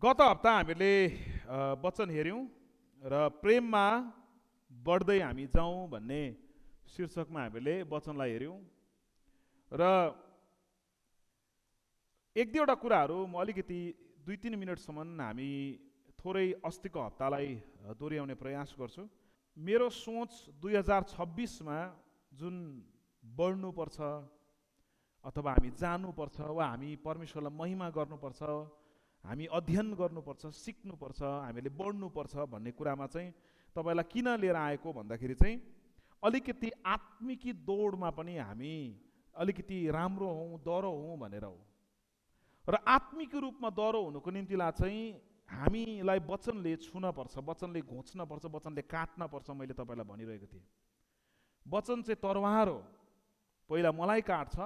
गत हप्ता हामीले वचन हेऱ्यौं र प्रेममा बढ्दै हामी जाउँ भन्ने शीर्षकमा हामीले वचनलाई हेऱ्यौं र एक दुईवटा कुराहरू म अलिकति 2-3 मिनटसम्म हामी थोरै अस्तिको हप्तालाई दोहोऱ्याउने प्रयास गर्छु। मेरो सोच 2026मा जुन बढ्नुपर्छ अथवा हामी जानुपर्छ वा हामी परमेश्वरलाई महिमा गर्नुपर्छ, हामी अध्ययन गर्नुपर्छ, सिक्नुपर्छ, हामीले बढ्नुपर्छ भन्ने कुरामा चाहिँ तपाईलाई किन लिएर आएको भन्दाखेरि चाहिँ अलिकति आत्मिकी दौडमा पनि हामी अलिकति राम्रो हौँ, दह्रो हौँ भनेर हो। र आत्मिक रूपमा दह्रो हुनुको निम्तिलाई चाहिँ हामीलाई वचनले छुनपर्छ, वचनले घोच्नपर्छ, वचनले काट्नपर्छ। मैले तपाईलाई भनिरहेको थिएँ, वचन चाहिँ तरवार हो, पहिला मलाई काट्छ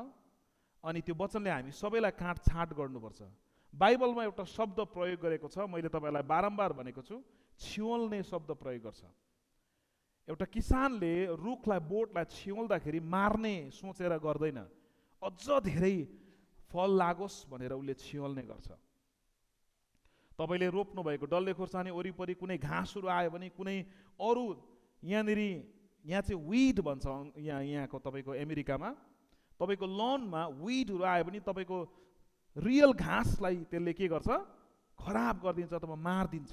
अनि त्यो वचनले हामी सबैलाई काटछाट गर्नुपर्छ। बाइबलमा एउटा शब्द प्रयोग गरेको छ, मैले तपाईलाई बारम्बार भनेको छु, छियोल्ने शब्द प्रयोग गर्छ। एउटा किसानले रुखलाई, बोटलाई छियोल्दाखेरि मार्ने सोचेर गर्दैन, अझ धेरै फल लागोस् भनेर उसले छियोल्ने गर्छ। तपाईले रोप्नु भएको डल्ले खोर्सानी वरिपरि कुनै घाँसहरू आयो भने, कुनै अरू यहाँ चाहिँ विड भन्छ, यहाँको तपाईँको अमेरिकामा तपाईँको लनमा विडहरू आयो भने तपाईँको रियल घाँसलाई त्यसले के गर्छ, खराब गरिदिन्छ अथवा मारिदिन्छ।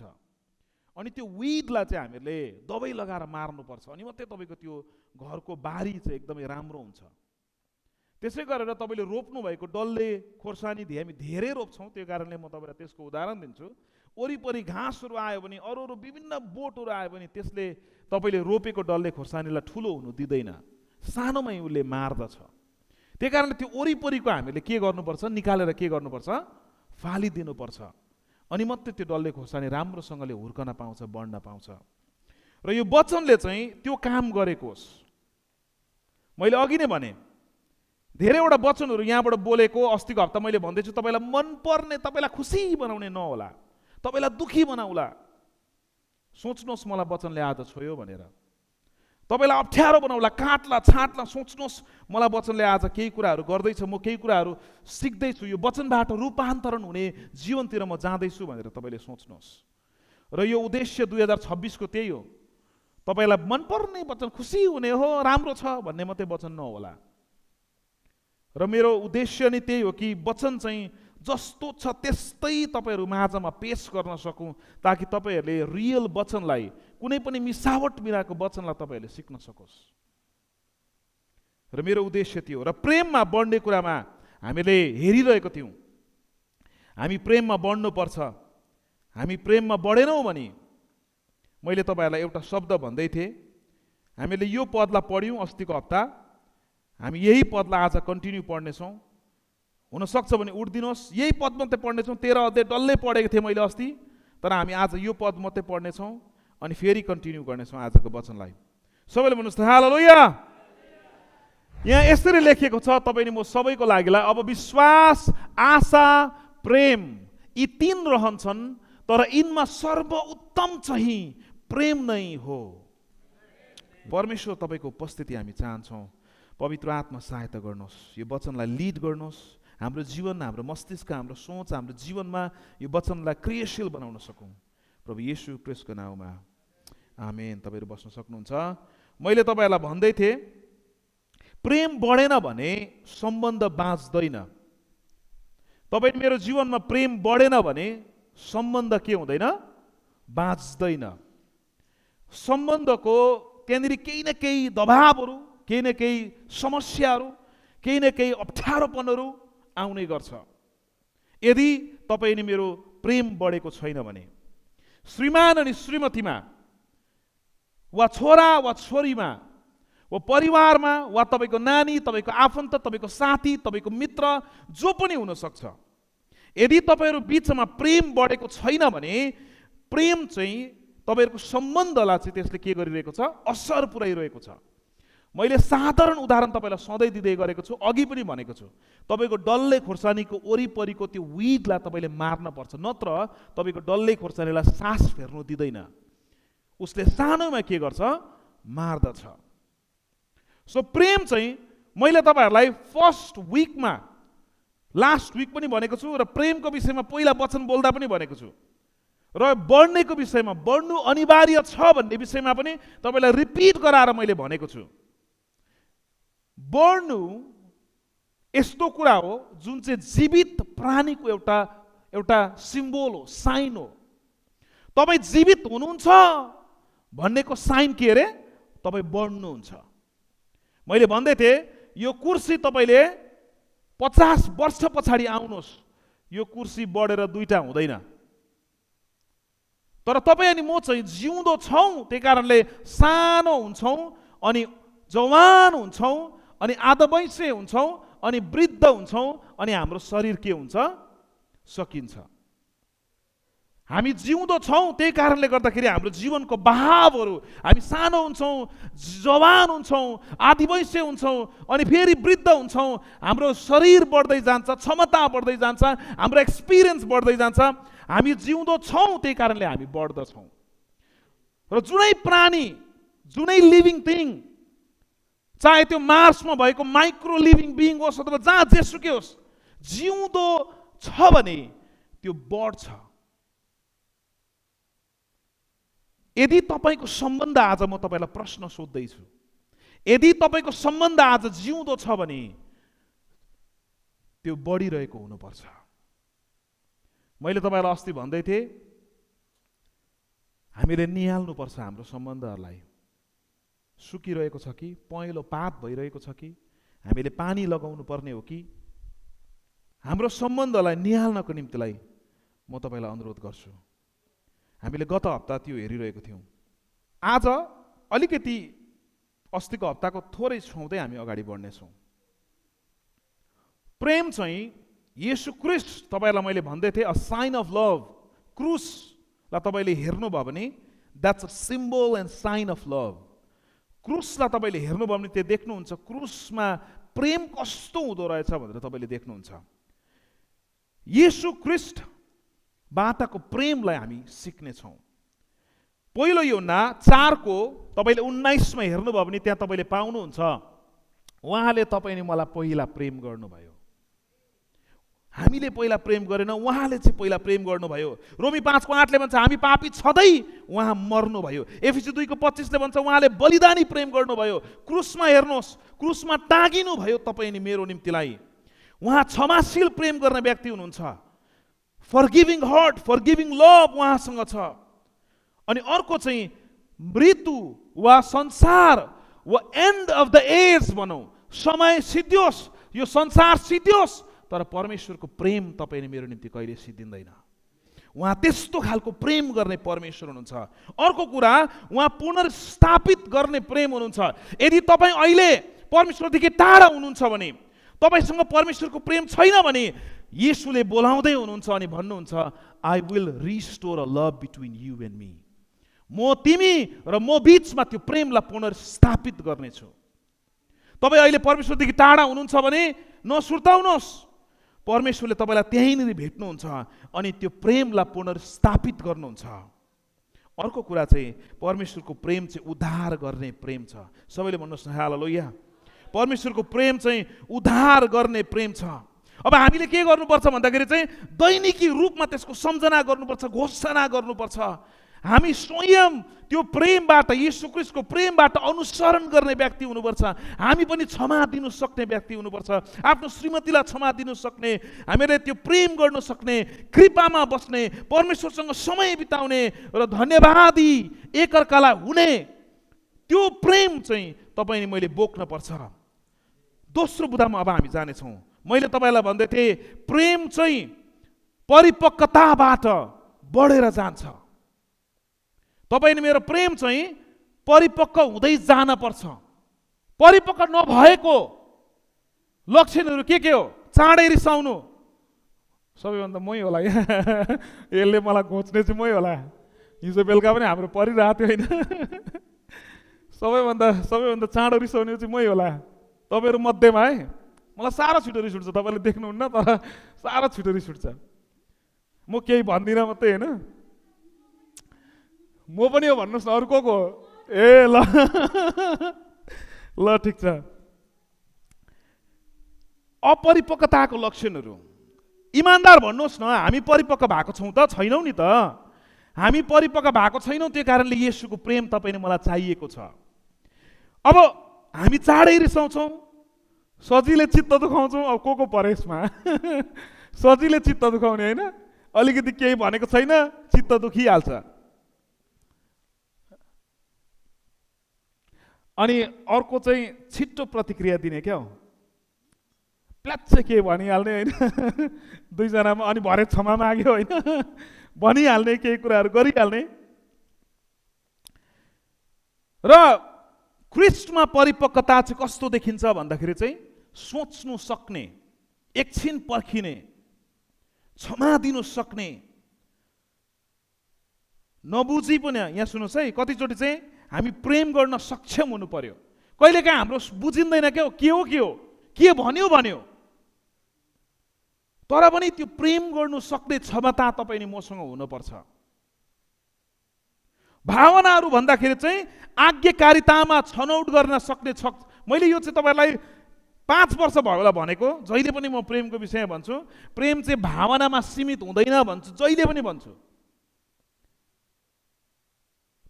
अनि त्यो विडलाई चाहिँ हामीले दबाई लगाएर मार्नुपर्छ, अनि मात्रै तपाईँको त्यो घरको बारी चाहिँ एकदमै राम्रो हुन्छ। त्यसै गरेर तपाईँले रोप्नु भएको डल्ले खोर्सानी हामी धेरै रोप्छौँ, त्यो कारणले म तपाईँलाई त्यसको उदाहरण दिन्छु। वरिपरि घाँसहरू आयो भने, अरू विभिन्न बोटहरू आयो भने त्यसले तपाईँले रोपेको डल्ले खोर्सानीलाई ठुलो हुनु दिँदैन, सानोमै उसले मार्दछ। त्यही कारणले त्यो वरिपरिको हामीले के गर्नुपर्छ, निकालेर के गर्नुपर्छ, फालिदिनुपर्छ, अनि मात्रै त्यो डल्ले खोर्सानी राम्रोसँगले हुर्कन पाउँछ, बढ्न पाउँछ। र यो वचनले चाहिँ त्यो काम गरेको होस्। मैले अघि नै भने धेरैवटा वचनहरू यहाँबाट बोलेको, अस्तिको हप्ता मैले भन्दैछु तपाईँलाई मनपर्ने, तपाईँलाई खुसी बनाउने नहोला, तपाईँलाई दुखी बनाउला। सोच्नुहोस् मलाई वचनले आज छोयो भनेर, तपाईँलाई अप्ठ्यारो बनाउला, काट्ला, छाट्ला। सोच्नुहोस् मलाई वचनले आज केही कुराहरू गर्दैछ, म केही कुराहरू सिक्दैछु, यो वचनबाट रूपान्तरण हुने जीवनतिर म जाँदैछु भनेर तपाईँले सोच्नुहोस्। र यो उद्देश्य 2026को त्यही हो, तपाईँलाई मनपर्ने वचन, खुसी हुने हो, राम्रो छ भन्ने मात्रै वचन नहोला। र मेरो उद्देश्य नै त्यही हो कि वचन चाहिँ जस्तो छ त्यस्तै तपाईँहरू माझमा पेश गर्न सकौँ, ताकि तपाईँहरूले रियल वचनलाई, कुनै पनि मिसावट बिनाको वचनलाई तपाईँहरूले सिक्न सकोस्। र मेरो उद्देश्य त्यो हो। र प्रेममा बढ्ने कुरामा हामीले हेरिरहेको थियौँ, हामी प्रेममा बढ्नुपर्छ। हामी प्रेममा बढेनौँ भने, मैले तपाईँहरूलाई एउटा शब्द भन्दै थिएँ, हामीले यो पदलाई पढ्यौँ अस्तिको हप्ता, हामी यही पदलाई आज कन्टिन्यू पढ्नेछौँ। हुनसक्छ भने उठ्दिनुहोस्, यही पद मात्रै पढ्नेछौँ। 13 अध्याय डल्लै पढेको थिएँ मैले अस्ति, तर हामी आज यो पद मात्रै पढ्नेछौँ अनि फेरि कन्टिन्यू गर्नेछौँ आजको वचनलाई। सबैले भन्नुहोस् त हालेलुया। यहाँ यसरी लेखिएको छ, तपाईँले म सबैको लागिलाई, अब विश्वास, आशा, प्रेम यी 3 रहन्छन्, तर यिनमा सर्वोत्तम चाहिँ प्रेम नै हो। परमेश्वर तपाईँको उपस्थिति हामी चाहन्छौँ। पवित्र आत्मा सहायता गर्नुहोस्, यो वचनलाई लिड गर्नुहोस्, हाम्रो जीवन, हाम्रो मस्तिष्क, हाम्रो सोच, हाम्रो जीवनमा यो वचनलाई क्रियाशील बनाउन सकौँ। प्रभु येशू ख्रीष्टको नाममा आमेन। तपाईँहरू बस्न सक्नुहुन्छ। मैले तपाईँहरूलाई भन्दै थिएँ, प्रेम बढेन भने सम्बन्ध बाँच्दैन। तपाईँ मेरो जीवनमा प्रेम बढेन भने सम्बन्ध के हुँदैन, बाँच्दैन। सम्बन्धको त्यहाँनिर केही न केही दबावहरू, केही न केही समस्याहरू, केही न केही अप्ठ्यारोपनहरू आउने गर्छ। यदि तपाईँ नि मेरो प्रेम बढेको छैन भने, श्रीमान अनि श्रीमतीमा, वा छोरा वा छोरीमा, वा परिवारमा, वा तपाईँको नानी, तपाईँको आफन्त, तपाईँको साथी, तपाईँको मित्र, जो पनि हुनसक्छ, यदि तपाईँहरू बिचमा प्रेम बढेको छैन भने प्रेम चाहिँ तपाईँहरूको सम्बन्धलाई चाहिँ त्यसले के गरिरहेको छ, असर पुर्याइरहेको छ। मैले साधारण उदाहरण तपाईँलाई सधैँ दिँदै गरेको छु, अघि पनि भनेको छु, तपाईँको डल्ले खोर्सानीको वरिपरिको त्यो विडलाई तपाईँले मार्नपर्छ, नत्र तपाईँको डल्ले खोर्सानीलाई सास फेर्नु दिँदैन, उसले सानोमा के गर्छ, मार्दछ। सो प्रेम चाहिँ मैले तपाईँहरूलाई फर्स्ट विकमा, लास्ट विक पनि भनेको छु, र प्रेमको विषयमा पहिला वचन बोल्दा पनि भनेको छु, र बढ्नेको विषयमा, बढ्नु अनिवार्य छ भन्ने विषयमा पनि तपाईँलाई रिपिट गराएर मैले भनेको छु। बढ्नु यस्तो कुरा हो जुन चाहिँ जीवित प्राणीको एउटा सिम्बोल हो, साइन हो। तपाईँ जीवित हुनुहुन्छ भन्नेको साइन के अरे? तपाईँ बढ्नुहुन्छ। मैले भन्दै थिएँ यो कुर्सी तपाईँले 50 वर्ष पछाडि आउनुहोस्, यो कुर्सी बढेर 2टा हुँदैन। तर तपाईँ अनि म चाहिँ जिउँदो छौँ, त्यही कारणले सानो हुन्छौँ, अनि जवान हुन्छौँ, अनि आधवैँसे हुन्छौँ, अनि वृद्ध हुन्छौँ, अनि हाम्रो शरीर के हुन्छ? सकिन्छ। हामी जिउँदो छौँ, त्यही कारणले गर्दाखेरि हाम्रो जीवनको बहावहरू, हामी सानो हुन्छौँ, जवान हुन्छौँ, आदिवैँसे हुन्छौँ, अनि फेरि वृद्ध हुन्छौँ, हाम्रो शरीर बढ्दै जान्छ, क्षमता बढ्दै जान्छ, हाम्रो एक्सपिरियन्स बढ्दै जान्छ। हामी जिउँदो छौँ, त्यही कारणले हामी बढ्दछौँ। र जुनै प्राणी, जुनै लिभिङ थिङ, चाहे त्यो मार्समा भएको माइक्रो लिभिङ बिइङ होस् अथवा जहाँ जेसुकै होस्, जिउँदो छ भने त्यो बढ्छ। यदि तपाईँको सम्बन्ध, आज म तपाईँलाई प्रश्न सोध्दैछु, यदि तपाईँको सम्बन्ध आज जिउँदो छ भने त्यो बढिरहेको हुनुपर्छ। मैले तपाईँलाई अस्ति भन्दै थिएँ, हामीले निहाल्नुपर्छ हाम्रो सम्बन्धहरूलाई। सुकिरहेको छ कि, पहेँलो पात भइरहेको छ कि, हामीले पानी लगाउनु पर्ने हो कि? हाम्रो सम्बन्धलाई निहाल्नको निम्तिलाई म तपाईँलाई अनुरोध गर्छु। हामीले गत हप्ता त्यो हेरिरहेको थियौँ। आज अलिकति अस्तिको हप्ताको थोरै छुँदै हामी अगाडि बढ्नेछौँ। प्रेम चाहिँ येशू क्रिस्ट, तपाईँलाई मैले भन्दै थिएँ, अ साइन अफ लभ। क्रुसलाई तपाईँले हेर्नुभयो भने that's a symbol and sign of love. क्रुसलाई तपाईँले हेर्नुभयो भने त्यो देख्नुहुन्छ, क्रुसमा प्रेम कस्तो हुँदो रहेछ भनेर तपाईँले देख्नुहुन्छ। येशू क्रिस्टबाटको प्रेमलाई हामी सिक्नेछौँ। पहिलो यूहन्ना 4को तपाईँले 19 मा हेर्नुभयो भने त्यहाँ तपाईँले पाउनुहुन्छ, उहाँले तपाईँले मलाई पहिला प्रेम गर्नुभयो। हामीले पहिला प्रेम गरेन, उहाँले चाहिँ पहिला प्रेम गर्नुभयो। रोमी 5:8 ले भन्छ हामी पापी छँदै उहाँ मर्नुभयो। एफिसी 2:25 ले भन्छ उहाँले बलिदानी प्रेम गर्नुभयो। क्रुसमा हेर्नुहोस्, क्रुसमा टाँगिनु भयो तपाईँ अनि मेरो निम्तिलाई। उहाँ क्षमाशील प्रेम गर्ने व्यक्ति हुनुहुन्छ। फरगिभिङ हार्ट, फरगिभिङ लभ उहाँसँग छ। अनि अर्को चाहिँ मृत्यु वा संसार वा एन्ड अफ द एज भनौँ, समय सिद्धियोस्, यो संसार सिद्धियोस्, तर परमेश्वरको प्रेम तपाईँ मेरो निम्ति कहिले सिद्धिँदैन। उहाँ त्यस्तो खालको प्रेम गर्ने परमेश्वर हुनुहुन्छ। अर्को कुरा, उहाँ पुनर्स्थापित गर्ने प्रेम हुनुहुन्छ। यदि तपाईँ अहिले परमेश्वरदेखि टाढा हुनुहुन्छ भने, तपाईसँग परमेश्वरको प्रेम छैन भने, येशूले बोलाउँदै हुनुहुन्छ अनि भन्नुहुन्छ, I will restore a love between you and me. म तिमी र म बीचमा त्यो प्रेमलाई पुनर्स्थापित गर्नेछु। तपाईँ अहिले परमेश्वरदेखि टाढा हुनुहुन्छ भने नसुर्ताउनुहोस्, परमेश्वरले तपाईँलाई त्यहीँनिर भेट्नुहुन्छ अनि त्यो प्रेमलाई पुनर्स्थापित गर्नुहुन्छ। अर्को कुरा चाहिँ परमेश्वरको प्रेम चाहिँ उद्धार गर्ने प्रेम छ। सबैले भन्नुहोस् न हालेलुया। परमेश्वरको प्रेम चाहिँ उद्धार गर्ने प्रेम छ। अब हामीले के गर्नुपर्छ भन्दाखेरि चाहिँ दैनिकी रूपमा त्यसको सम्झना गर्नुपर्छ, घोषणा गर्नुपर्छ। हामी स्वयं त्यो प्रेमबाट, येशू क्रिस्टको प्रेमबाट अनुसरण गर्ने व्यक्ति हुनुपर्छ। हामी पनि क्षमा दिनु सक्ने व्यक्ति हुनुपर्छ। आफ्नो श्रीमतीलाई क्षमा दिनु सक्ने, हामीले त्यो प्रेम गर्न सक्ने, कृपामा बस्ने, परमेश्वरसँग समय बिताउने र धन्यवादी एकअर्कालाई हुने, त्यो प्रेम चाहिँ तपाईँ मैले बोक्न पर्छ। दोस्रो बुदामा अब हामी जानेछौँ। मैले तपाईँलाई भन्दै थिएँ, प्रेम चाहिँ परिपक्वताबाट बढेर जान्छ। तपाईँ मेरो प्रेम चाहिँ परिपक्व हुँदै जान पर्छ। परिपक्व नभएको लक्षणहरू के हो? चाँडै रिसाउनु, सबैभन्दा मै होला यसले मलाई घोच्ने चाहिँ मै होला। हिजो बेलुका पनि हाम्रो परिरहेको थियो होइन? सबैभन्दा चाँडो रिसाउने चाहिँ मै होला तपाईँहरू मध्येमा है। मलाई साह्रो छिटो रिस उठ्छ, तपाईँले देख्नुहुन्न तर साह्रो छिटो रिस उठ्छ। म केही भन्दिनँ मात्रै होइन, म पनि हो भन्नुहोस् न, अरू को को? ए ल ल ठिक छ। अपरिपक्वताको लक्षणहरू, इमान्दार भन्नुहोस् न, हामी परिपक्व भएको छौँ त? छैनौँ नि त। हामी परिपक्व भएको छैनौँ, त्यो कारणले येशूको प्रेम तपाईँले मलाई चाहिएको छ। अब हामी चाँडै रिसाउँछौँ, सजिलै चित्त दुखाउँछौँ। अब को परेशमा सजिलै चित्त दुखाउने होइन, अलिकति केही भनेको छैन चित्त दुखिहाल्छ। अनि अर्को चाहिँ छिट्टो प्रतिक्रिया दिने क्या हो, प्लाच्च के भनिहाल्ने होइन दुईजनामा, अनि भरे क्षमा माग्यो होइन, भनिहाल्ने, केही कुराहरू गरिहाल्ने। र ख्रिस्टमा परिपक्वता चाहिँ कस्तो देखिन्छ भन्दाखेरि चाहिँ सोच्नु सक्ने, एकछिन पर्खिने, क्षमा दिनु सक्ने, नबुझी पनि। यहाँ सुन्नुहोस् है, कतिचोटि चाहिँ हामी प्रेम गर्न सक्षम हुनु पर्यो। कहिलेकाहीँ हाम्रो बुझिँदैन क्या हो, के भन्यो, तर पनि त्यो प्रेम गर्नु सक्ने क्षमता तपाईँ नि मसँग हुनुपर्छ। भावनाहरू भन्दाखेरि चाहिँ आज्ञाकारितामा छनौट गर्न सक्ने छ। मैले यो चाहिँ तपाईँलाई 5 वर्ष भयो होला भनेको, जहिले पनि म प्रेमको विषयमा भन्छु। प्रेम चाहिँ भावनामा सीमित हुँदैन भन्छु, जहिले पनि भन्छु।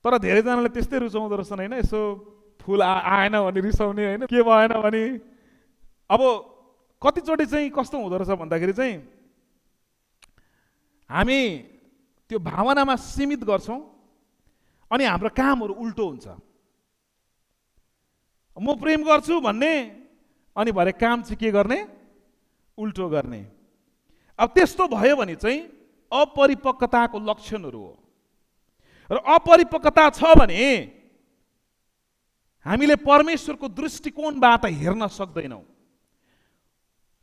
तर धेरैजनाले त्यस्तै रुचाउँदो रहेछन् होइन, यसो फुल आएन भने रिसाउने होइन, के भएन भने। अब कतिचोटि चाहिँ कस्तो हुँदो रहेछ भन्दाखेरि चाहिँ हामी त्यो भावनामा सीमित गर्छौँ अनि हाम्रो कामहरू उल्टो हुन्छ। म प्रेम गर्छु भन्ने अनि भरे काम चाहिँ के गर्ने, उल्टो गर्ने। अब त्यस्तो भयो भने चाहिँ अपरिपक्वताको लक्षणहरू हो। र अपरिपक्वता छ भने हामीले परमेश्वरको दृष्टिकोणबाट हेर्न सक्दैनौँ,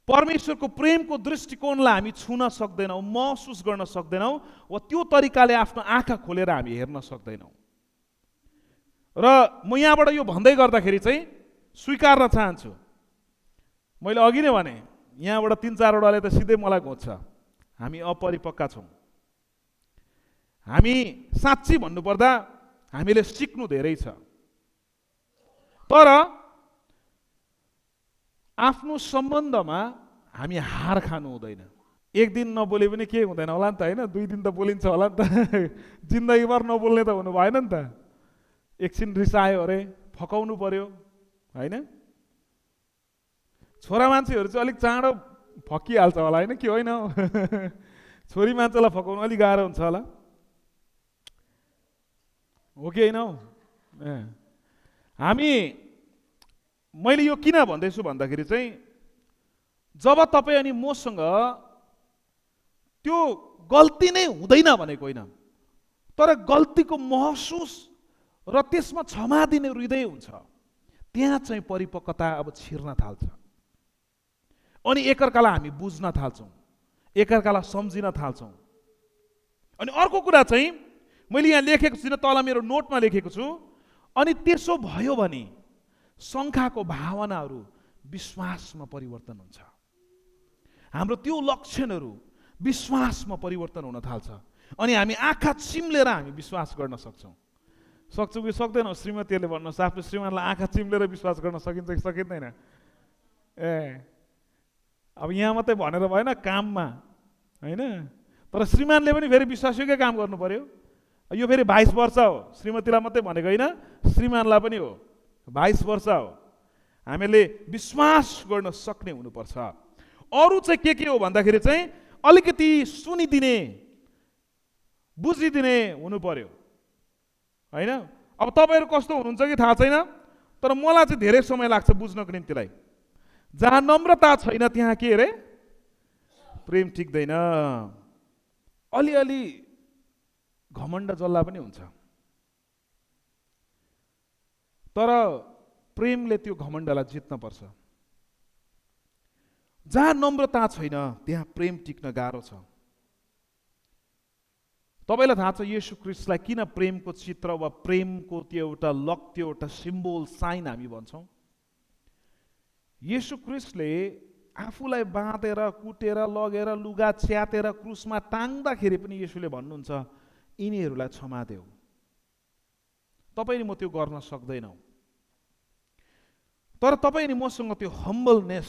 परमेश्वरको प्रेमको दृष्टिकोणलाई हामी छुन सक्दैनौँ, महसुस गर्न सक्दैनौँ, वा त्यो तरिकाले आफ्नो आँखा खोलेर हामी हेर्न सक्दैनौँ। र म यहाँबाट यो भन्दै गर्दाखेरि चाहिँ स्वीकार्न चाहन्छु, मैले अघि नै भने यहाँबाट 3-4वटाले त सिधै मलाई घोच्छ, हामी अपरिपक्व छौँ। हामी साँच्ची भन्नुपर्दा हामीले सिक्नु धेरै छ, तर आफ्नो सम्बन्धमा हामी हार खानु हुँदैन। एक दिन नबोले पनि के हुँदैन होला नि त होइन, 2 दिन त बोलिन्छ होला नि त जिन्दगीभर नबोल्ने त हुनु भएन नि त। एकछिन रिसायो अरे फकाउनु पर्यो होइन। छोरा मान्छेहरू चाहिँ अलिक चाँडो फकिहाल्छ होला होइन, के होइन छोरी मान्छेलाई फकाउनु अलिक गाह्रो हुन्छ होला, हो कि होइन? मैले यो किन भन्दैछु भन्दाखेरि चाहिँ जब तपाईँ अनि मसँग त्यो गल्ती नै हुँदैन भनेको होइन, तर गल्तीको महसुस र त्यसमा क्षमा दिने हृदय हुन्छ, त्यहाँ चाहिँ परिपक्वता अब छिर्न थाल्छ। अनि एकअर्कालाई हामी बुझ्न थाल्छौँ, एकअर्कालाई सम्झिन थाल्छौँ। अनि अर्को कुरा चाहिँ मैले यहाँ लेखेको छुइनँ, तल मेरो नोटमा लेखेको छु, अनि त्यसो भयो भने शङ्काको भावनाहरू विश्वासमा परिवर्तन हुन्छ। हाम्रो त्यो लक्षणहरू विश्वासमा परिवर्तन हुन थाल्छ, अनि हामी आँखा चिम्लेर हामी विश्वास गर्न सक्छौँ कि सक्दैनौँ? श्रीमतीहरूले भन्नुहोस्, आफ्नो श्रीमानलाई आँखा चिम्लेर विश्वास गर्न सकिन्छ कि सकिँदैन? अब यहाँ मात्रै भनेर भएन, काममा होइन, तर श्रीमानले पनि फेरि विश्वासयोग्य काम गर्नु पर्यो। यो फेरि 22 वर्ष हो, श्रीमतीलाई मात्रै भनेको होइन, श्रीमानलाई पनि हो, 22 वर्ष हो। हामीले विश्वास गर्न सक्ने हुनुपर्छ। अरू चाहिँ के हो भन्दाखेरि चाहिँ अलिकति सुनिदिने, बुझिदिने हुनु पर्यो होइन। अब तपाईँहरू कस्तो हुनुहुन्छ कि थाहा छैन, तर मलाई चाहिँ धेरै समय लाग्छ बुझ्नको निम्तिलाई। जहाँ नम्रता छैन त्यहाँ के अरे प्रेम टिक्दैन। अलिअलि घमण्ड जल्ला पनि हुन्छ, तर प्रेमले त्यो घमण्डलाई जित्न पर्छ। जहाँ नम्रता छैन त्यहाँ प्रेम टिक्न गाह्रो छ। तपाईलाई थाहा छ येशू ख्रीष्टलाई किन प्रेमको चित्र वा प्रेमको त्यो एउटा त्यो एउटा सिम्बोल, साइन हामी भन्छौँ? येशू ख्रीष्टले आफूलाई बाँधेर कुटेर लगेर लुगा च्यातेर क्रुसमा टाङ्दाखेरि पनि येशूले भन्नुहुन्छ यिनीहरूलाई क्षमा देऊ। तपाईँ नि म त्यो गर्न सक्दैनौँ, तर तपाईँ नि मसँग त्यो हम्बलनेस,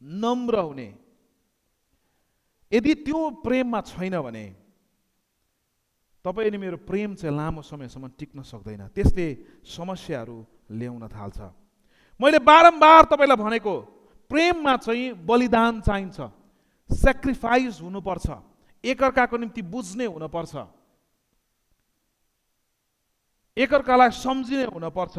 नम्र हुने, यदि त्यो प्रेममा छैन भने तपाईँ अनि मेरो प्रेम चाहिँ लामो समयसम्म टिक्न सक्दैन, त्यसले समस्याहरू ल्याउन थाल्छ। मैले बारम्बार तपाईँलाई भनेको, प्रेममा चाहिँ बलिदान चाहिन्छ, सेक्रिफाइस हुनुपर्छ, एकअर्काको निम्ति बुझ्ने हुनुपर्छ, एकअर्कालाई सम्झिने हुनुपर्छ।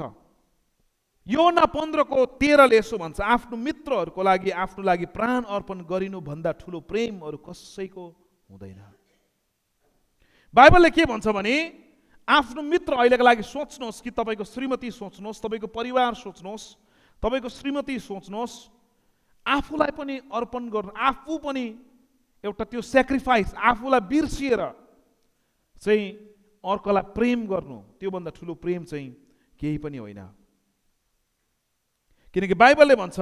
योना 15:13 यसो भन्छ, आफ्नो मित्रहरूको लागि आफ्नो लागि प्राण अर्पण गरिनु भन्दा ठुलो प्रेम अरू कसैको हुँदैन। बाइबलले के भन्छ भने, आफ्नो मित्र अहिलेको लागि सोच्नुहोस् कि तपाईँको श्रीमती सोच्नुहोस्, तपाईँको परिवार सोच्नुहोस्, तपाईँको श्रीमती सोच्नुहोस्, आफूलाई पनि अर्पण गर्नु, आफू पनि एउटा त्यो सेक्रिफाइस, आफूलाई बिर्सिएर चाहिँ अर्कोलाई प्रेम गर्नु, त्योभन्दा ठुलो प्रेम चाहिँ केही पनि होइन। किनकि बाइबलले भन्छ,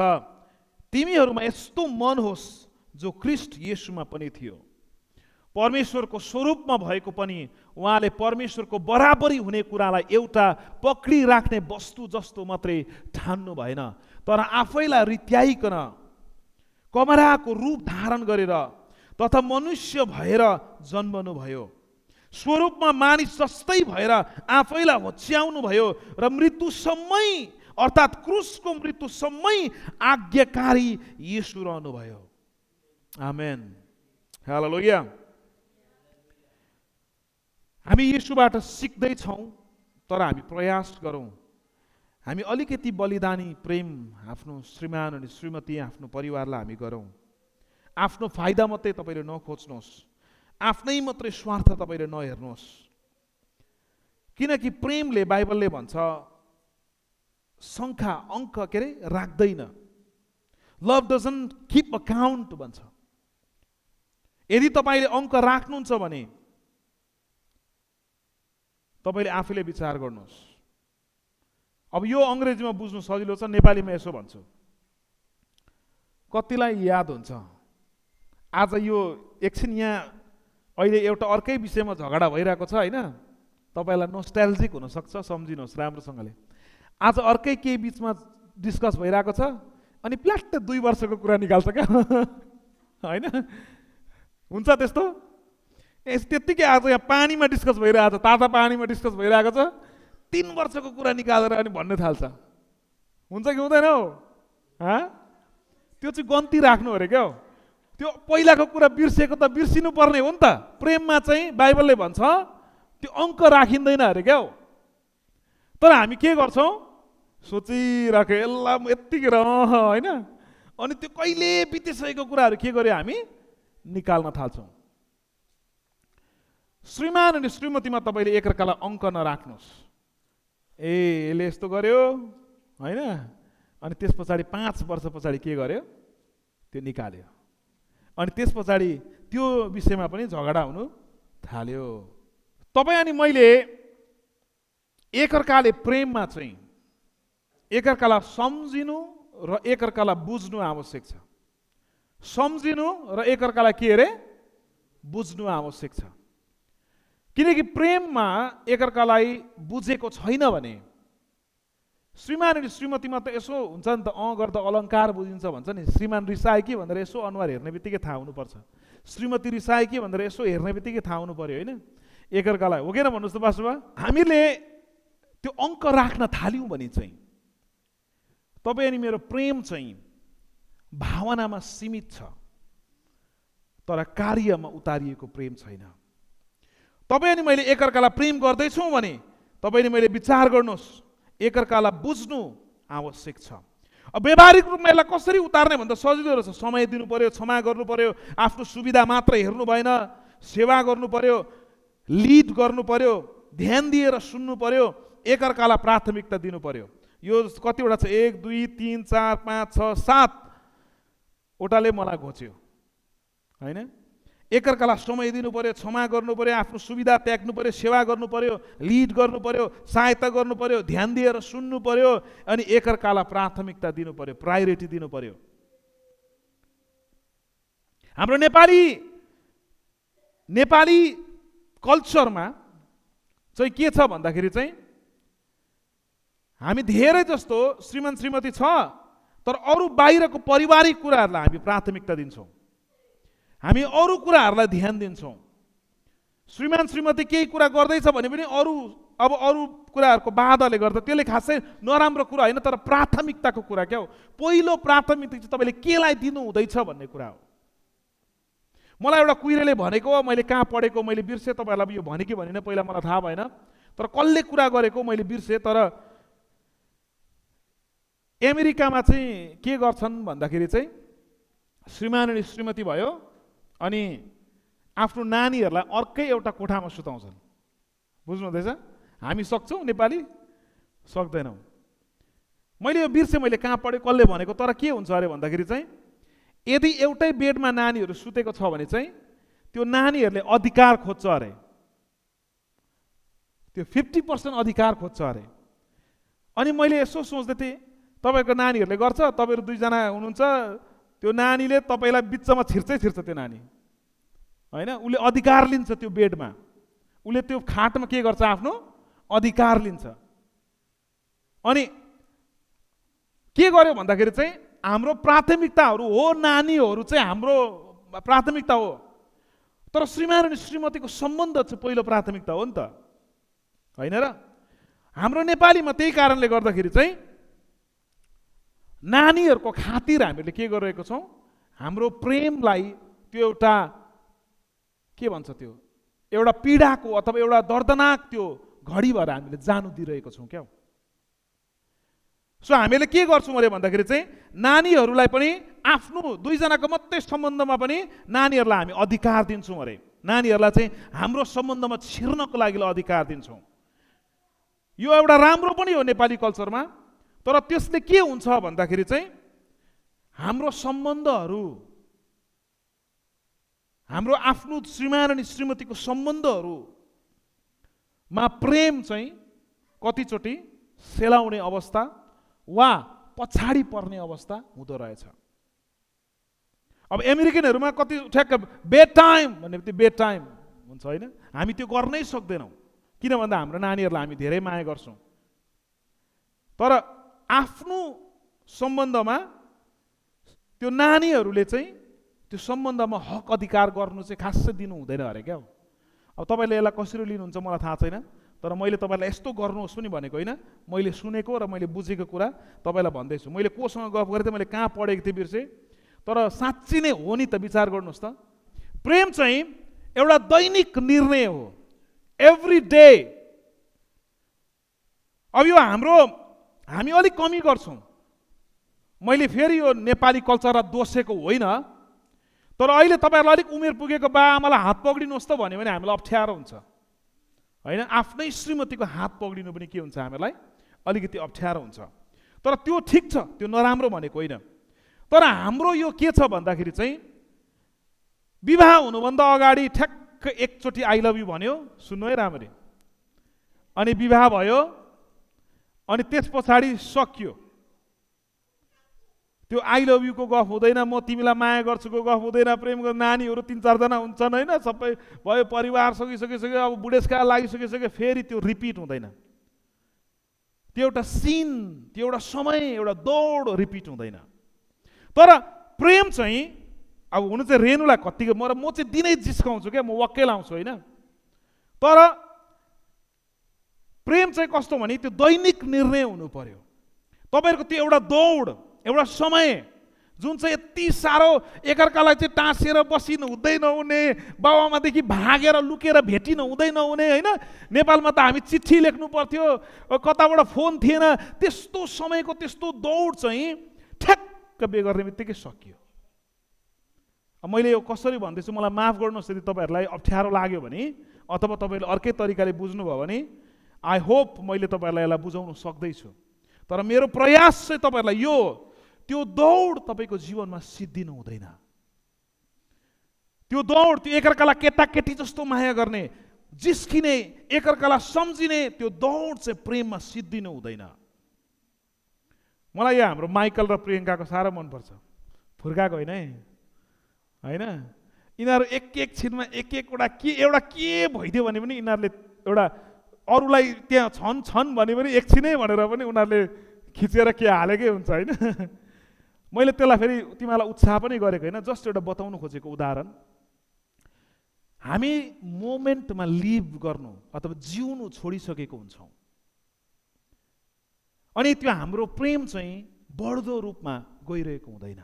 तिमीहरूमा यस्तो मन होस् जो ख्रीष्ट येशूमा पनि थियो, परमेश्वरको स्वरूपमा भएको पनि उहाँले परमेश्वरको बराबरी हुने कुरालाई एउटा पक्रिराख्ने वस्तु जस्तो मात्रै ठान्नु भएन, तर आफैलाई रित्याइकन कमराको रूप धारण गरेर तथा मनुष्य भएर जन्मनु भयो, स्वरूपमा मानिस जस्तै भएर आफैलाई होच्याउनु भयो र मृत्युसम्मै अर्थात् क्रुसको मृत्युसम्मै आज्ञाकारी येशू रहनुभयो। आमेन, हालेलुया। हामी येशूबाट सिक्दैछौँ, तर हामी प्रयास गरौँ, हामी अलिकति बलिदानी प्रेम आफ्नो श्रीमान अनि श्रीमती, आफ्नो परिवारलाई हामी गरौँ। आफ्नो फाइदा मात्रै तपाईँले नखोज्नुहोस्, आफ्नै मात्रै स्वार्थ तपाईँले नहेर्नुहोस्, किनकि प्रेमले, बाइबलले भन्छ, सङ्ख्या अङ्क राख्दैन। लभ डजन्ट किप अकाउन्ट भन्छ। यदि तपाईँले अङ्क राख्नुहुन्छ भने तपाईँले आफैले विचार गर्नुहोस्। अब यो अङ्ग्रेजीमा बुझ्नु सजिलो छ, नेपालीमा यसो भन्छु, कतिलाई याद हुन्छ आज यो एकछिन यहाँ अहिले एउटा अर्कै विषयमा झगडा भइरहेको छ होइन, तपाईँलाई नोस्टाल्जिक हुनसक्छ, सम्झिनुहोस् राम्रोसँगले। आज अर्कै केही बिचमा डिस्कस भइरहेको छ अनि प्लाट्ट 2 वर्षको कुरा निकाल्छ क्या होइन, हुन्छ त्यस्तो। त्यत्तिकै आज यहाँ पानीमा डिस्कस भइरहेको छ, ताजा पानीमा डिस्कस भइरहेको छ, 3 वर्षको कुरा निकालेर अनि भन्नु थाल्छ, हुन्छ कि हुँदैन हो? त्यो चाहिँ गन्ती राख्नु अरे क्या हो। त्यो पहिलाको कुरा बिर्सेको त बिर्सिनु पर्ने हो नि त। प्रेममा चाहिँ बाइबलले भन्छ त्यो अङ्क राखिँदैन अरे क्या हो। तर हामी के गर्छौँ, सोचिराख्यो यसलाई यत्तिकै होइन, अनि त्यो कहिले बितिसकेको कुराहरू के गर्यो, हामी निकाल्न थाल्छौँ। श्रीमान अनि श्रीमतीमा तपाईँले एकअर्कालाई अङ्क नराख्नुहोस्, यसले यस्तो गर्यो होइन, अनि त्यस पछाडि 5 वर्ष पछाडि के गर्यो, त्यो निकाल्यो, अनि त्यस पछाडि त्यो विषयमा पनि झगडा हुनु थाल्यो। तपाईँ अनि मैले एकअर्काले प्रेममा चाहिँ एकअर्कालाई सम्झिनु र एकअर्कालाई बुझ्नु आवश्यक छ। सम्झिनु र एकअर्कालाई के अरे बुझ्नु आवश्यक छ। किनकि प्रेममा एकअर्कालाई बुझेको छैन भने, श्रीमान अनि श्रीमतीमा त यसो हुन्छ नि त, गर्दा अलङ्कार बुझिन्छ भन्छ नि। श्रीमान रिसाए कि भनेर यसो अनुहार हेर्ने बित्तिकै थाहा हुनुपर्छ, श्रीमती रिसाए कि भनेर यसो हेर्ने बित्तिकै थाहा हुनु पर्यो होइन एकअर्कालाई, हो कि न भन्नुहोस् त बासुबा। हामीले त्यो अङ्क राख्न थाल्यौँ भने चाहिँ तपाईँ अनि मेरो प्रेम चाहिँ भावनामा सीमित छ, तर कार्यमा उतारिएको प्रेम छैन। तपाईँ अनि मैले एकअर्कालाई प्रेम गर्दैछौँ भने तपाईँले मैले विचार गर्नुहोस्, एकअर्कालाई बुझ्नु आवश्यक छ। अब व्यावहारिक रूपमा यसलाई कसरी उतार्ने भन्दा सजिलो रहेछ। समय दिनु पर्यो, क्षमा गर्नु पर्यो, आफ्नो सुविधा मात्र हेर्नु भएन, सेवा गर्नु पर्यो, लिड गर्नु पर्यो, ध्यान दिएर सुन्नु पर्यो, एकअर्कालाई प्राथमिकता दिनु पर्यो। यो कतिवटा छ, 1 2 3 4 5 6 7 वटाले मलाई घोच्यो होइन। एकअर्कालाई समय दिनु पर्यो, क्षमा गर्नु पर्यो, आफ्नो सुविधा त्याग्नु पर्यो, सेवा गर्नु पर्यो, लिड गर्नु पर्यो, सहायता गर्नु पर्यो, ध्यान दिएर सुन्नु पर्यो, अनि एकअर्कालाई प्राथमिकता दिनु पर्यो, प्रायोरिटी दिनु पर्यो। हाम्रो नेपाली कल्चरमा चाहिँ के छ भन्दाखेरि चाहिँ हामी धेरै जस्तो श्रीमान श्रीमती छ, तर अरू बाहिरको पारिवारिक कुराहरूलाई हामी प्राथमिकता दिन्छौँ, हामी अरू कुराहरूलाई ध्यान दिन्छौँ। श्रीमान श्रीमती केही कुरा गर्दैछ भने पनि अरू कुराहरूको बाधाले गर्दा त्यसले खासै नराम्रो कुरा होइन, तर प्राथमिकताको कुरा क्या हो। पहिलो प्राथमिकता चाहिँ तपाईँले केलाई दिनु हुँदैछ भन्ने कुरा हो। मलाई एउटा कुइरेले भनेको, मैले कहाँ पढेको मैले बिर्सेँ, तपाईँहरूलाई यो भने कि भनेन पहिला मलाई थाहा भएन, तर कसले कुरा गरेको मैले बिर्सेँ। तर अमेरिकामा चाहिँ के गर्छन् भन्दाखेरि चाहिँ श्रीमान अनि श्रीमती भयो अनि आफ्नो नानीहरूलाई अर्कै एउटा कोठामा सुताउँछन्। बुझ्नुहुँदैछ? हामी सक्छौँ, नेपाली सक्दैनौँ। मैले यो बिर्सेँ मैले कहाँ पढेँ, कसले भनेको, तर के हुन्छ अरे भन्दाखेरि चाहिँ यदि एउटै बेडमा नानीहरू सुतेको छ भने चाहिँ त्यो नानीहरूले अधिकार खोज्छ अरे, त्यो 50% अधिकार खोज्छ अरे। अनि मैले यसो सोच्दै थिएँ, तपाईँको नानीहरूले गर्छ, तपाईँहरू दुईजना हुनुहुन्छ, त्यो नानीले तपाईँलाई बिचमा छिर्छ त्यो नानी होइन, उसले अधिकार लिन्छ त्यो बेडमा, उसले त्यो खाटमा के गर्छ, आफ्नो अधिकार लिन्छ। अनि के गर्यो भन्दाखेरि चाहिँ हाम्रो प्राथमिकताहरू हो, नानीहरू चाहिँ हाम्रो प्राथमिकता हो, तर श्रीमान अनि श्रीमतीको सम्बन्ध चाहिँ पहिलो प्राथमिकता हो नि त, होइन र? हाम्रो नेपालीमा त्यही कारणले गर्दाखेरि चाहिँ नानीहरूको खातिर हामीले के गरिरहेको छौँ, हाम्रो प्रेमलाई त्यो एउटा के भन्छ, त्यो एउटा पीडाको अथवा एउटा दर्दनाक त्यो घडी भएर हामीले जानु दिइरहेको छौँ क्या। सो हामीले के गर्छौँ अरे भन्दाखेरि चाहिँ नानीहरूलाई पनि आफ्नो दुईजनाको मात्रै सम्बन्धमा पनि नानीहरूलाई हामी अधिकार दिन्छौँ अरे, नानीहरूलाई चाहिँ हाम्रो सम्बन्धमा छिर्नको लागि अधिकार दिन्छौँ। यो एउटा राम्रो पनि हो नेपाली कल्चरमा, तर त्यसले के हुन्छ भन्दाखेरि चाहिँ हाम्रो सम्बन्धहरू, हाम्रो आफ्नो श्रीमान अनि श्रीमतीको सम्बन्धहरूमा प्रेम चाहिँ कतिचोटि सेलाउने अवस्था वा पछाडि पर्ने अवस्था हुँदो रहेछ। अब अमेरिकनहरूमा कति ठ्याक्क बेड टाइम भनेपछि बेड टाइम हुन्छ होइन, हामी त्यो गर्नै सक्दैनौँ, किन भन्दा हाम्रो नानीहरूलाई हामी धेरै माया गर्छौँ। तर आफ्नो सम्बन्धमा त्यो नानीहरूले चाहिँ त्यो सम्बन्धमा हक अधिकार गर्नु चाहिँ खासै दिनु हुँदैन अरे क्या। अब तपाईँले यसलाई कसरी लिनुहुन्छ मलाई थाहा छैन, तर मैले तपाईँलाई यस्तो गर्नुहोस् पनि भनेको होइन, मैले सुनेको र मैले बुझेको कुरा तपाईँलाई भन्दैछु। मैले कोसँग गफ गरेँ थिएँ, मैले कहाँ पढेको थिएँ बिर्सेँ, तर साँच्ची नै हो नि त, विचार गर्नुहोस् त। प्रेम चाहिँ एउटा दैनिक निर्णय हो, एभ्री डे। अब यो हामी अलिक कमी गर्छौँ, मैले फेरि यो नेपाली कल्चरलाई दोषेको होइन, तर अहिले तपाईँहरूलाई अलिक उमेर पुगेको बा आमालाई हात पक्रिनुहोस् त भन्यो भने हामीलाई अप्ठ्यारो हुन्छ होइन, आफ्नै श्रीमतीको हात पक्रिनु पनि के हुन्छ, हामीलाई अलिकति अप्ठ्यारो हुन्छ। तर त्यो ठिक छ, त्यो नराम्रो भनेको होइन, तर हाम्रो यो के छ भन्दाखेरि चाहिँ विवाह हुनुभन्दा अगाडि ठ्याक्क एकचोटि आई लभ यु भन्यो, सुन्नु है राम्ररी, अनि विवाह भयो, अनि त्यस पछाडि सकियो, त्यो आई लभ युको गफ हुँदैन, म तिमीलाई माया गर्छुको गफ हुँदैन, प्रेमको नानीहरू 3-4 जना हुन्छन् होइन, सबै भयो, परिवार सकिसक्यो, अब बुढेसकाल लागिसकिसक्यो, फेरि त्यो रिपिट हुँदैन, त्यो एउटा सिन, त्यो एउटा समय, एउटा दौड रिपिट हुँदैन। तर प्रेम चाहिँ अब हुनु चाहिँ रेणुलाई कतिको म चाहिँ दिनै जिस्काउँछु क्या, म वक्कै लाउँछु होइन, तर प्रेम चाहिँ कस्तो भने त्यो दैनिक निर्णय हुनु पर्यो। तपाईँहरूको त्यो एउटा दौड, एउटा समय जुन चाहिँ यति साह्रो एकअर्कालाई चाहिँ टाँसेर बसिनु हुँदै नहुने, बाबुआमादेखि भागेर लुकेर भेटिनु हुँदै नहुने होइन। नेपालमा त हामी चिठी लेख्नु पर्थ्यो, कताबाट फोन थिएन, त्यस्तो समयको त्यस्तो दौड चाहिँ ठ्याक्क बेगर्ने बित्तिकै सकियो। मैले यो कसरी भन्दैछु मलाई माफ गर्नुहोस् यदि तपाईँहरूलाई अप्ठ्यारो लाग्यो भने, अथवा तपाईँले अर्कै तरिकाले बुझ्नुभयो भने, आई होप मैले तपाईँहरूलाई यसलाई बुझाउन सक्दैछु। तर मेरो प्रयास चाहिँ तपाईँहरूलाई यो त्यो दौड तपाईँको जीवनमा सिद्धिनु हुँदैन, त्यो दौड, त्यो एकअर्कालाई केटाकेटी जस्तो माया गर्ने, जिस्किने, एकअर्कालाई सम्झिने त्यो दौड चाहिँ प्रेममा सिद्धिनु हुँदैन। मलाई यो हाम्रो माइकल र प्रियङ्काको साह्रो मनपर्छ, फुर्काएको होइन है, होइन, यिनीहरू एक छिनमा एकवटा के भइदियो भने पनि यिनीहरूले एउटा अरूलाई त्यहाँ छन् भने पनि एकछिनै भनेर पनि उनीहरूले खिचेर के हालेकै हुन्छ होइन। मैले त्यसलाई फेरि तिमीलाई उत्साह पनि गरेको होइन, जस्ट एउटा बताउनु खोजेको उदाहरण। हामी मोमेन्टमा लिभ गर्नु अथवा जिउनु छोडिसकेको हुन्छौँ अनि त्यो हाम्रो प्रेम चाहिँ बढ्दो रूपमा गइरहेको हुँदैन।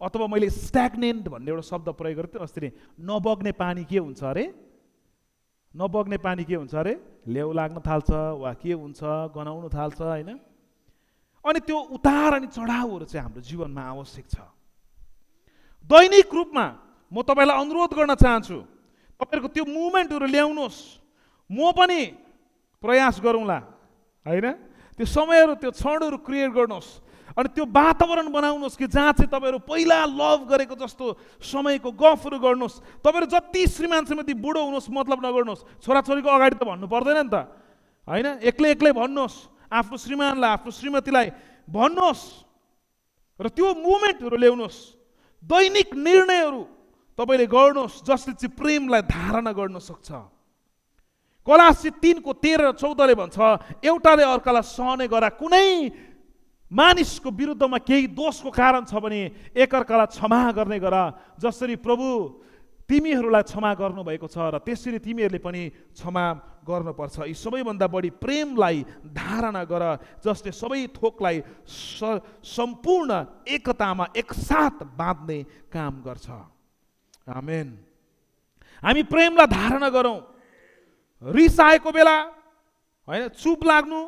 अथवा मैले स्ट्याग्नेन्ट भन्ने एउटा शब्द प्रयोग गरेँ अस्ति नै, नबग्ने पानी के हुन्छ अरे, नबग्ने पानी के हुन्छ अरे, लेउ लाग्न थाल्छ वा के हुन्छ, गनाउन थाल्छ होइन। अनि त्यो उतार अनि चढाउहरू चाहिँ हाम्रो जीवनमा आवश्यक छ। दैनिक रूपमा म तपाईँलाई अनुरोध गर्न चाहन्छु, तपाईँहरूको त्यो मुभमेन्टहरू ल्याउनुहोस्, म पनि प्रयास गरौँला होइन। त्यो समयहरू, त्यो क्षणहरू क्रिएट गर्नुहोस् अनि त्यो वातावरण बनाउनुहोस् कि जहाँ चाहिँ तपाईँहरू पहिला लभ गरेको जस्तो समयको गफहरू गर्नुहोस्। तपाईँहरू जति श्रीमान श्रीमती बुढो हुनुहोस् मतलब नगर्नुहोस्, छोराछोरीको अगाडि त भन्नु पर्दैन नि त होइन। एक्लै एक्लै भन्नुहोस्, आफ्नो श्रीमानलाई आफ्नो श्रीमतीलाई भन्नुहोस् र त्यो मुभमेन्टहरू ल्याउनुहोस्। दैनिक निर्णयहरू तपाईँले गर्नुहोस् जसले चाहिँ प्रेमलाई धारणा गर्न सक्छ। कलासी 3:13-14 भन्छ, एउटाले अर्कालाई सहने गरा, कुनै मानिसको विरुद्धमा केही दोषको कारण छ भने एकअर्कालाई क्षमा गर्ने गर, जसरी प्रभु तिमीहरूलाई क्षमा गर्नुभएको छ र त्यसरी तिमीहरूले पनि क्षमा गर्नुपर्छ। यी सबैभन्दा बढी प्रेमलाई धारणा गर जसले सबै थोकलाई सम्पूर्ण एकतामा एकसाथ बाँध्ने काम गर्छ। आमेन। हामी प्रेमलाई धारणा गरौँ। रिस आएको बेला होइन, चुप लाग्नु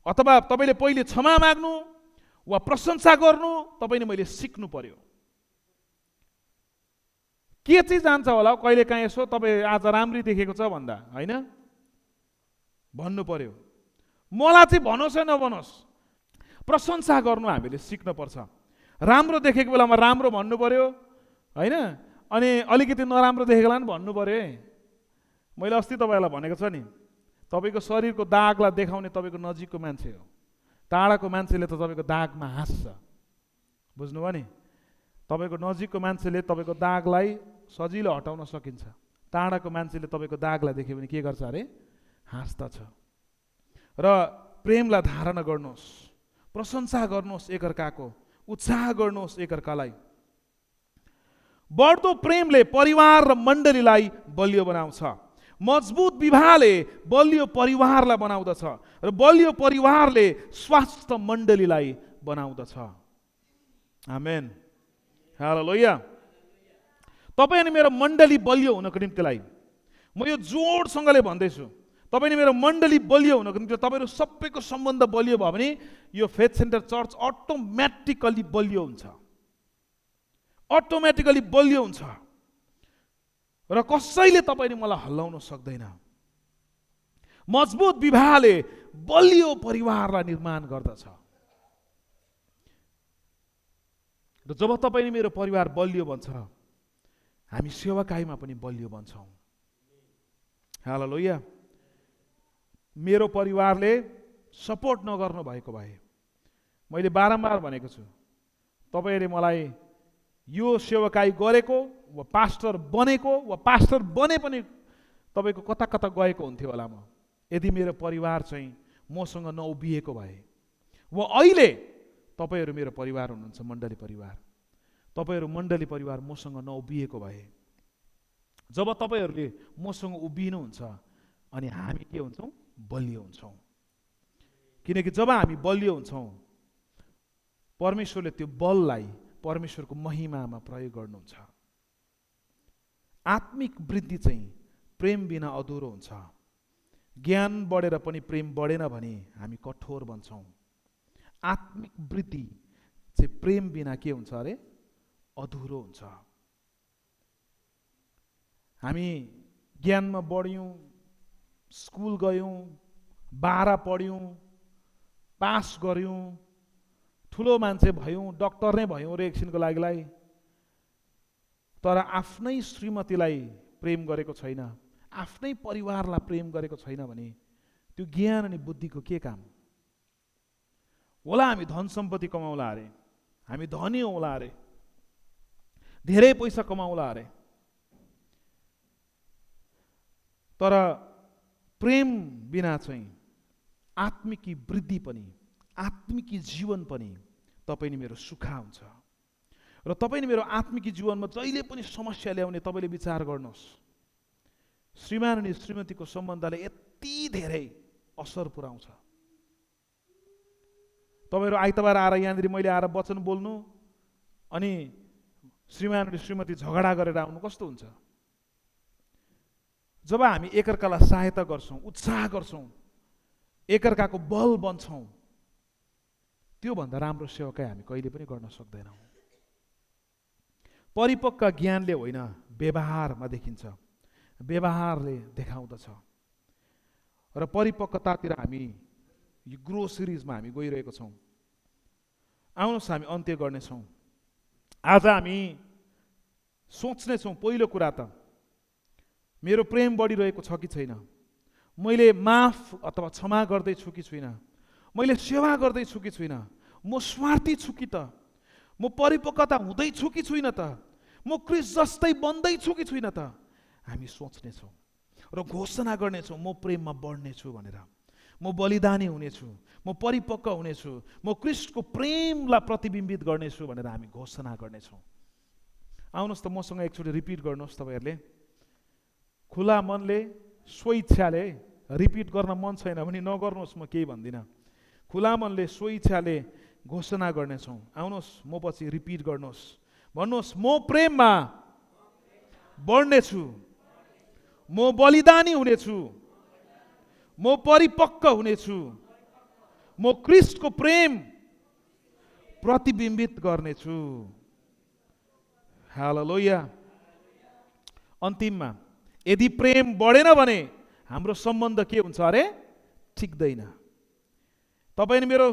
अथवा तपाईँले पहिले क्षमा माग्नु वा प्रशंसा गर्नु तपाईँले मैले सिक्नु पर्यो। के चाहिँ जान्छ होला कहिले काहीँ यसो तपाईँ आज राम्री देखेको छ भन्दा होइन भन्नु पर्यो। मलाई चाहिँ भनोस् या नभनोस्, प्रशंसा गर्नु हामीले सिक्नुपर्छ। राम्रो देखेको बेलामा राम्रो भन्नु पर्यो होइन, अनि अलिकति नराम्रो देखेकोलाई पनि भन्नु पर्यो है। मैले अस्ति तपाईँलाई भनेको छ नि, तपाईँको शरीरको दागलाई देखाउने तपाईँको नजिकको मान्छे हो। टाढाको मान्छेले त तपाईँको दागमा हाँस्छ, बुझ्नुभयो नि। तपाईँको नजिकको मान्छेले तपाईँको दागलाई सजिलो हटाउन सकिन्छ, टाढाको मान्छेले तपाईँको दागलाई देख्यो भने के गर्छ अरे, हाँस्दछ। र प्रेमलाई धारणा गर्नुहोस्, प्रशंसा गर्नुहोस् एकअर्काको, उत्साह गर्नुहोस् एकअर्कालाई। बढ्दो प्रेमले परिवार र मण्डलीलाई बलियो बनाउँछ। मजबुत विवाहले बलियो परिवारलाई बनाउँदछ र बलियो परिवारले स्वास्थ्य मण्डलीलाई बनाउँदछ। आमेन, हालेलुया। तपाईँ अनि मेरो मण्डली बलियो हुनको निम्तिलाई म यो जोडसँगले भन्दैछु, तपाईँ अनि मेरो मण्डली बलियो हुनको निम्ति तपाईँहरू सबैको सम्बन्ध बलियो भयो भने यो फेथ सेन्टर चर्च अटोमेटिकली बलियो हुन्छ, अटोमेटिकली बलियो हुन्छ र कसैले तपाईँले मलाई हल्लाउन सक्दैन। मजबुत विवाहले बलियो परिवारलाई निर्माण गर्दछ र जब तपाईँले मेरो परिवार बलियो भन्छ, हामी सेवाकाईमा पनि बलियो बन्छौँ। हालेलुया। मेरो परिवारले सपोर्ट नगर्नु भएको भए, मैले बारम्बार भनेको छु, तपाईँले मलाई यो सेवाकाई गरेको वा पास्टर बनेको वा पास्टर बने पनि तपाईँको कता कता गएको हुन्थ्यो होला म, यदि मेरो परिवार चाहिँ मसँग नउभिएको भए। वा अहिले तपाईँहरू मेरो परिवार हुनुहुन्छ, मण्डली परिवार, तपाईँहरू मण्डली परिवार मसँग नउभिएको भए, जब तपाईँहरूले मसँग उभिनुहुन्छ अनि हामी के हुन्छौँ, बलियो हुन्छौँ। किनकि जब हामी बलियो हुन्छौँ परमेश्वरले त्यो बललाई परमेश्वरको महिमामा प्रयोग गर्नुहुन्छ। आत्मिक वृद्धि चाहिँ प्रेम बिना अधुरो हुन्छ। ज्ञान बढेर पनि प्रेम बढेन भने हामी कठोर बन्छौँ। आत्मिक वृद्धि चाहिँ प्रेम बिना के हुन्छ अरे, अधुरो हुन्छ। हामी ज्ञानमा बढ्यौँ, स्कुल गयौँ, 12 पढ्यौँ, पास गऱ्यौँ, ठुलो मान्छे भयौँ, डक्टर नै भयौँ रे एकछिनको लागिलाई, तर आफ्नै श्रीमतीलाई प्रेम गरेको छैन, आफ्नै परिवारलाई प्रेम गरेको छैन भने त्यो ज्ञान अनि बुद्धिको के काम होला। हामी धन सम्पत्ति कमाउला अरे, हामी धनी होला अरे, धेरै पैसा कमाउला अरे, तर प्रेम बिना चाहिँ आत्मिकी वृद्धि पनि, आत्मिकी जीवन पनि तपाईँ नि मेरो सुखा हुन्छ। र तपाईँ नि मेरो आत्मिकी जीवनमा जहिले पनि समस्या ल्याउने तपाईँले विचार गर्नुहोस्। श्रीमान अनि श्रीमतीको सम्बन्धले यति धेरै असर पुर्याउँछ। तपाईँहरू आइतबार आएर यहाँनिर मैले आएर वचन बोल्नु अनि श्रीमान अनि श्रीमती झगडा गरेर आउनु कस्तो हुन्छ? जब हामी एकअर्कालाई सहायता गर्छौँ, उत्साह गर्छौँ, एकअर्काको बल बन्छौँ, त्योभन्दा राम्रो सेवाकै हामी कहिले पनि गर्न सक्दैनौँ। परिपक्व ज्ञानले होइन, व्यवहारमा देखिन्छ, व्यवहारले देखाउँदछ। र परिपक्वतातिर हामी यो ग्रो सिरिजमा हामी गइरहेको छौँ। आउनुहोस् हामी अन्त्य गर्नेछौँ। आज हामी सोच्नेछौँ, पहिलो कुरा त मेरो प्रेम बढिरहेको छ कि छैन, मैले माफ अथवा क्षमा गर्दैछु कि छुइनँ, मैले सेवा गर्दैछु कि छुइनँ, म स्वार्थी छु कि त, म परिपक्वता हुँदैछु कि छुइनँ त, म क्रिस्ट जस्तै बन्दैछु कि छुइनँ त। हामी सोच्नेछौँ र घोषणा गर्नेछौँ, म प्रेममा बढ्नेछु भनेर, म बलिदानी हुनेछु, म परिपक्व हुनेछु, म क्रिस्टको प्रेमलाई प्रतिबिम्बित गर्नेछु भनेर हामी घोषणा गर्नेछौँ। आउनुहोस् त मसँग एकचोटि रिपिट गर्नुहोस् तपाईँहरूले। खुला मनले, स्वेच्छाले, रिपिट गर्न मन छैन भने नगर्नुहोस्, म केही भन्दिनँ। खुला मनले, स्वेच्छाले घोषणा गर्नेछौँ। आउनुहोस् म पछि रिपिट गर्नुहोस्, भन्नुहोस्, म प्रेममा बढ्नेछु, म बलिदानी हुनेछु, म परिपक्व हुनेछु, म क्रिस्टको प्रेम प्रतिबिम्बित गर्नेछु। हालेलुया। अन्तिममा यदि प्रेम बढेन भने हाम्रो सम्बन्ध के हुन्छ अरे? ठिक्दैन। तपाईँ मेरो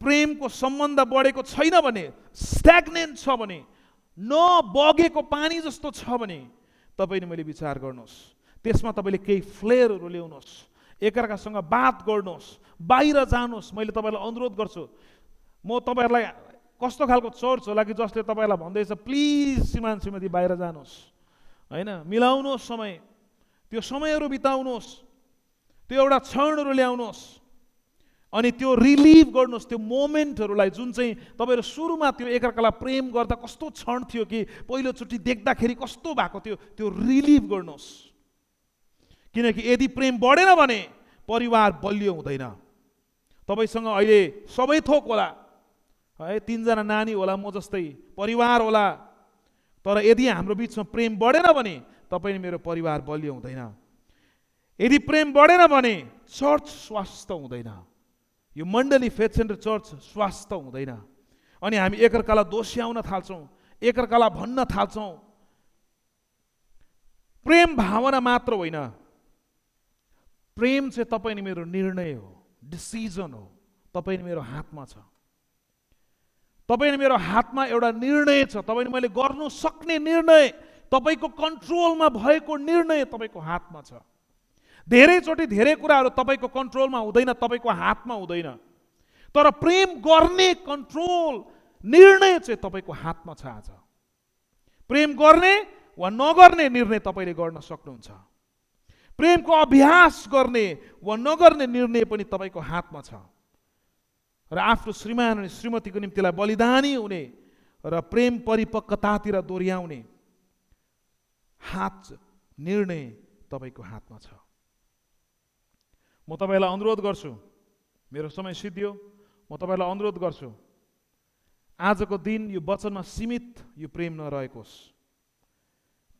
प्रेमको सम्बन्ध बढेको छैन भने, स्ट्याग्नेन्ट छ भने, नबगेको पानी जस्तो छ भने तपाईँले मैले विचार गर्नुहोस्। त्यसमा तपाईँले केही फ्लेयरहरू ल्याउनुहोस्, एकअर्कासँग बात गर्नुहोस्, बाहिर जानुहोस्। मैले तपाईँलाई अनुरोध गर्छु, म तपाईँहरूलाई कस्तो खालको चर्च होला कि जसले तपाईँलाई भन्दैछ प्लिज श्रीमान श्रीमती बाहिर जानुहोस्, होइन, मिलाउनुहोस् समय, त्यो समयहरू बिताउनुहोस्, त्यो एउटा क्षणहरू ल्याउनुहोस् अनि त्यो रिलिभ गर्नुहोस् त्यो मोमेन्टहरूलाई जुन चाहिँ तपाईँहरू सुरुमा त्यो एकअर्कालाई प्रेम गर्दा कस्तो क्षण थियो कि पहिलोचोटि देख्दाखेरि कस्तो भएको थियो, त्यो रिलिभ गर्नुहोस्। किनकि यदि प्रेम बढेन भने परिवार बलियो हुँदैन। तपाईँसँग अहिले सबै थोक होला है, 3 जना नानी होला, म जस्तै परिवार होला, तर यदि हाम्रो बिचमा प्रेम बढेन भने तपाईँ मेरो परिवार बलियो हुँदैन। यदि प्रेम बढेन भने चर्च स्वस्थ हुँदैन, यो मण्डली फेथ सेन्टर चर्च स्वस्थ हुँदैन। अनि हामी एकअर्कालाई दोस्याउन थाल्छौँ, एकअर्कालाई भन्न थाल्छौँ। प्रेम भावना मात्र होइन, प्रेम चाहिँ तपाईँ नि मेरो निर्णय हो, डिसिजन हो, तपाईँ नि मेरो हातमा छ। तपाईँ मेरो हातमा एउटा निर्णय छ, तपाईँले मैले गर्नु सक्ने निर्णय, तपाईँको कन्ट्रोलमा भएको निर्णय तपाईँको हातमा छ। धेरैचोटि धेरै कुराहरू तपाईँको कन्ट्रोलमा हुँदैन, तपाईँको हातमा हुँदैन, तर प्रेम गर्ने कन्ट्रोल निर्णय चाहिँ तपाईँको हातमा छ। आज प्रेम गर्ने वा नगर्ने निर्णय तपाईँले गर्न सक्नुहुन्छ। प्रेमको अभ्यास गर्ने वा नगर्ने निर्णय पनि तपाईँको हातमा छ। र आफ्नो श्रीमान अनि श्रीमतीको निम्तिलाई बलिदानी हुने र प्रेम परिपक्वतातिर दोहोऱ्याउने निर्णय तपाईँको हातमा छ। म तपाईँलाई अनुरोध गर्छु, मेरो समय सिद्धियो, म तपाईँलाई अनुरोध गर्छु, आजको दिन यो वचनमा सीमित यो प्रेम नरहेकोस्।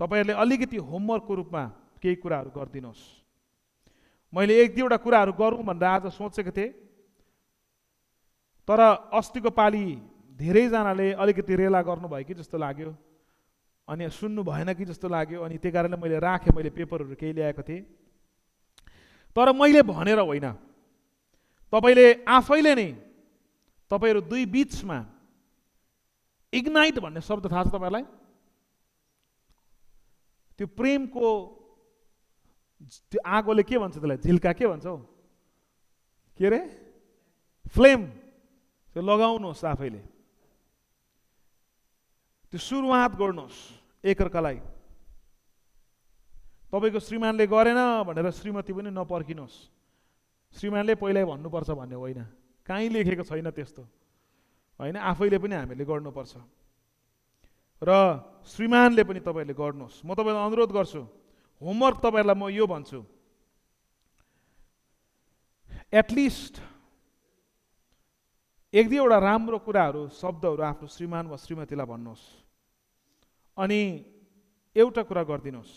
तपाईँहरूले अलिकति होमवर्कको रूपमा केही कुराहरू गरिदिनुहोस्। मैले 1-2वटा कुराहरू गरौँ भनेर आज सोचेको थिएँ, तर अस्तिको पालि धेरैजनाले अलिकति रेला गर्नुभयो कि जस्तो लाग्यो, अनि सुन्नु भएन कि जस्तो लाग्यो, अनि त्यही कारणले मैले राखेँ। मैले पेपरहरू केही ल्याएको थिएँ, तर मैले भनेर होइन, तपाईँले आफैले नै तपाईँहरू दुई बिचमा इग्नाइट भन्ने शब्द थाहा छ तपाईँलाई? त्यो प्रेमको त्यो आगोले के भन्छ त्यसलाई? झिल्का के भन्छ हौ? के रे? फ्लेम। त्यो लगाउनुहोस् आफैले, त्यो सुरुवात गर्नुहोस् एकअर्कालाई। तपाईँको श्रीमानले गरेन भनेर श्रीमती पनि नपर्खिनुहोस्, श्रीमानले पहिल्यै भन्नुपर्छ भन्ने होइन, कहीँ लेखेको छैन त्यस्तो, होइन, आफैले पनि हामीले गर्नुपर्छ र श्रीमानले पनि तपाईँले गर्नुहोस्। म तपाईँलाई अनुरोध गर्छु, होमवर्क तपाईँहरूलाई म यो भन्छु, एटलिस्ट एक दुईवटा राम्रो कुराहरू, शब्दहरू आफ्नो श्रीमान वा श्रीमतीलाई भन्नुहोस्। अनि एउटा कुरा गरिदिनुहोस्,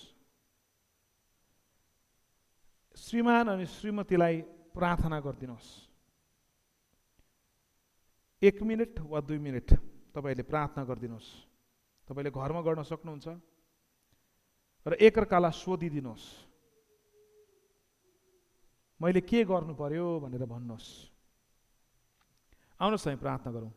श्रीमान अनि श्रीमतीलाई प्रार्थना गरिदिनुहोस्। 1 मिनट वा 2 मिनट तपाईँले प्रार्थना गरिदिनुहोस्। तपाईँले घरमा गर्न सक्नुहुन्छ र एकअर्कालाई सोधिदिनुहोस्, मैले के गर्नु पर्यो भनेर भन्नुहोस्। आउनुहोस् हामी प्रार्थना गरौँ।